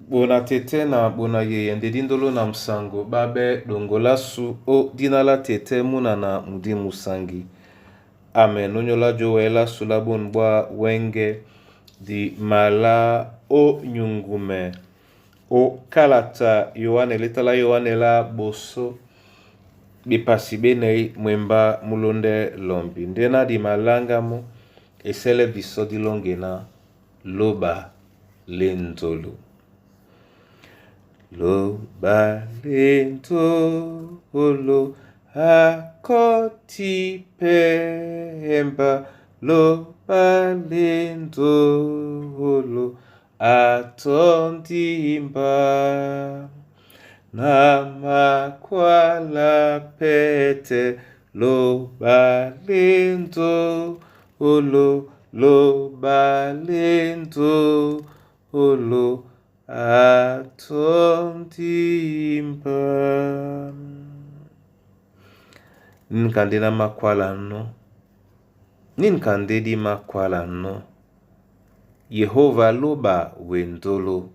Bona tete na bona yeye nde dindolo na musango babe dongolasu o dina la tete muna na mudi musangi. Amen. Onyola jo sula bon bwa wenge di mala o nyungume o kalata Yohane letala Yohane la boso bepasi benei mwemba mulonde lombi ndena di malangamo esele biso dilongena loba lenzolo. Loba lenzolo akoti pemba loba lenzolo atondimba na makwala pete loba lenzolo loba lenzolo atondimba. Nini na makwala no? Nini kande di makwala no? Yehova loba wendolo.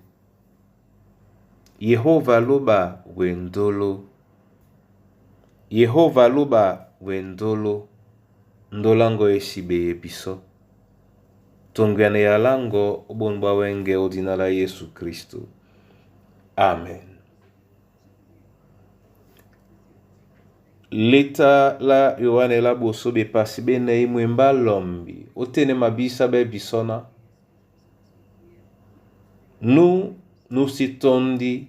Yehova loba wendolo. Yehova loba wendolo. Ndolango esibe biso. Tongwene ya lango obonbwa wenge odina la Yesu Kristo. Amen. Leta la Yohane la boso bepasi benei mwemba lombi otene mabisa be bisona nu nusitondi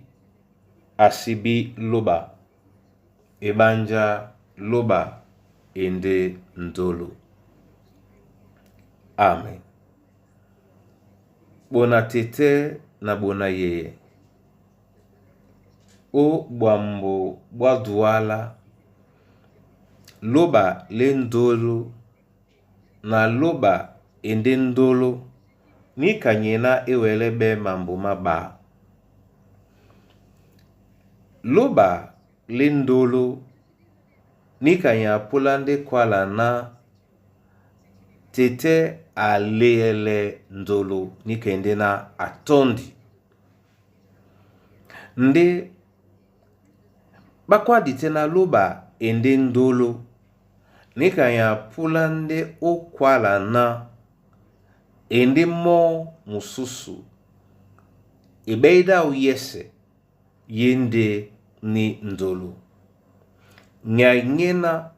asibi loba ebanja loba ende ndolo. Amen. Bona tete na bona yeye o bwambo bwa duala loba le ndolo na loba ende ndolo nikanyena ewele be mambo maba. Loba le ndolo nikanya pula nde kwala na tete aleyele ndolo nikende na atondi. Nde bakwadi te na loba ende ndolo nikanya pula nde okwala na ende mo mususu ebeida oyese ye nde ni ndolo. Nyanyena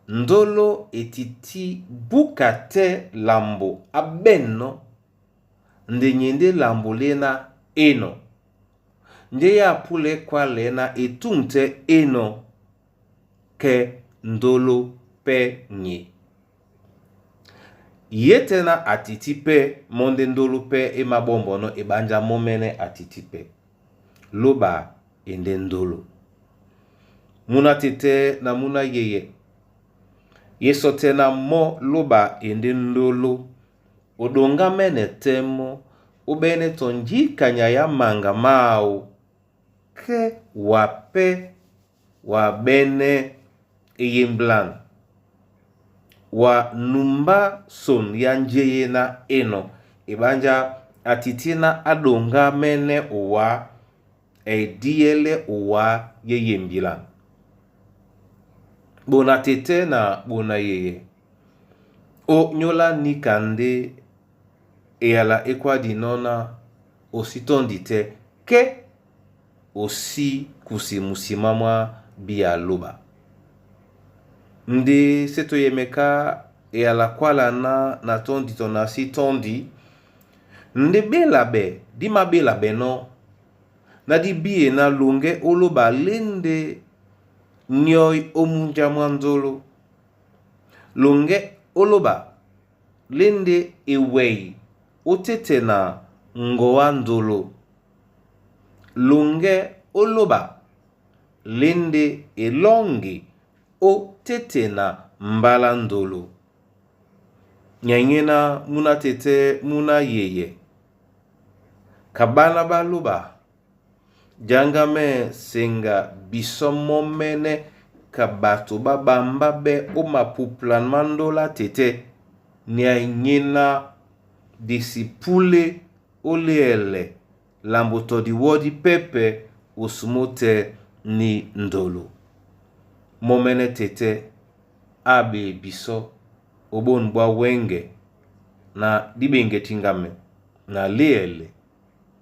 ndolo etiti buka te lambo abeno nde nyende lambo lena eno. Nde ya pula ekwa lena etunte eno ke ndolo pe nye. Ye te na atiti pe monde ndolo pe emabombono ebanja momene atiti pe. Loba ende ndolo. Muna tete na muna yeye. Yeso te na mo loba ende ndolo. Odonga mene temo obene tonjikanya ya manga mao ke wape wabene eyemblan wa numba son ya njeye na eno ebanja atiti na adonga mene owa ediyele owa yeyembilan. Bona tete na bona yeye. O nyola nikande eyala ekwadi nona ositondi te ke osi kusi musima mwa bia loba. Nde seto yemeka eyala kwala na na tondi to na si tondi nde bela be di mabela beno na di bie na longe oloba lende nyoi omunja mwa nzolo. Longe oloba lende ewei otete na ngowa nzolo. Longe oloba lende elongi otete na mbala ndolo. Nyanyena muna tete muna yeye. Kabana baloba jangame senga biso momene ka bato babamba be o mapuplan mandola tete nyanyena disipule oliele Lambo tɔ diwɔ di pɛpɛ osumo tɛ ni ndolo. Mɔ́mɛ́nɛ́ tetɛ́ á ɓee bisɔ́ ó ɓôn ɓwá wɛ́ŋgɛ na díɓeŋgɛ tiŋgamɛ na léɛlɛ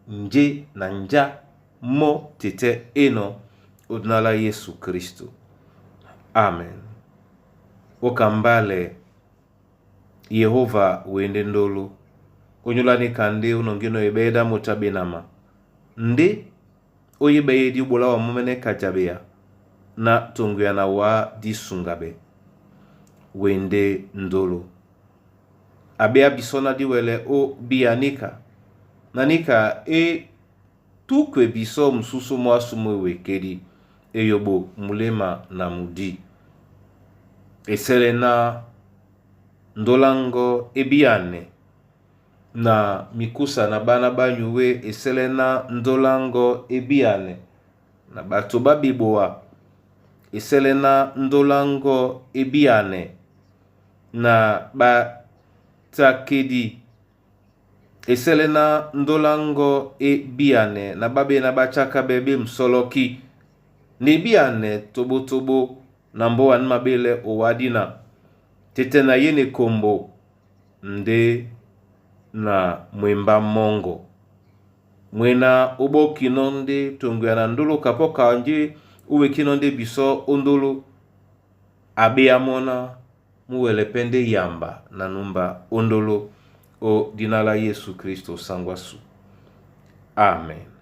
njé na njá mɔ́ tetɛ́ énɔ̄ ó dina lá Yésu Kristo. Amen. Ókambálɛ Yehova wende ndolo onyolani ndé ó nɔŋgínɔ̄ eɓɛ́ dá moto a ɓenama ndé ó yébɛ yédi ó ɓolá wa mɔ́mɛ́nɛ́ kajaɓea na toŋgoya na wǎ dísuŋgaɓɛ́. Wende ndolo. Aɓeá bisɔ́ ná díwɛlɛ ó bíya níka na níka é túkwe bisɔ́ musúsú mwásû mú ewekedi eyoɓo muléma na mudí. Esɛ́lɛ́ ná ndóláŋgɔ é bíyanɛ na mikúsa na ɓána ɓá nyuwé esɛ́lɛ́ ná ndóláŋgɔ é bíyanɛ na ɓato ɓá ɓeboa esɛ́lɛ́ ná ndóláŋgɔ é bíyanɛ na ɓatakedi esɛ́lɛ́ ná ndóláŋgɔ é bíyanɛ na ɓá ɓéná ɓá tsákáɓɛ́ ɓé musɔ́lɔ́kí na e bíyanɛ toɓótoɓó na mbóa ní maɓélɛ́ ó wá dína tɛ́tɛ́ na yé na ekombo ndé na mwembá mɔ́ŋgɔ. Mwena ó ɓɔ́kinɔ́ ndé toŋgoya na ndólo kapɔ́ kanjé ó wekínɔ́ ndé bisɔ́ ó ndólo aɓéá mɔ́ ná mú wɛlɛ pɛ́ ndé yamba na numba ó ndólo ó dina lá Yésu Kristo sáŋgwasû. Amen.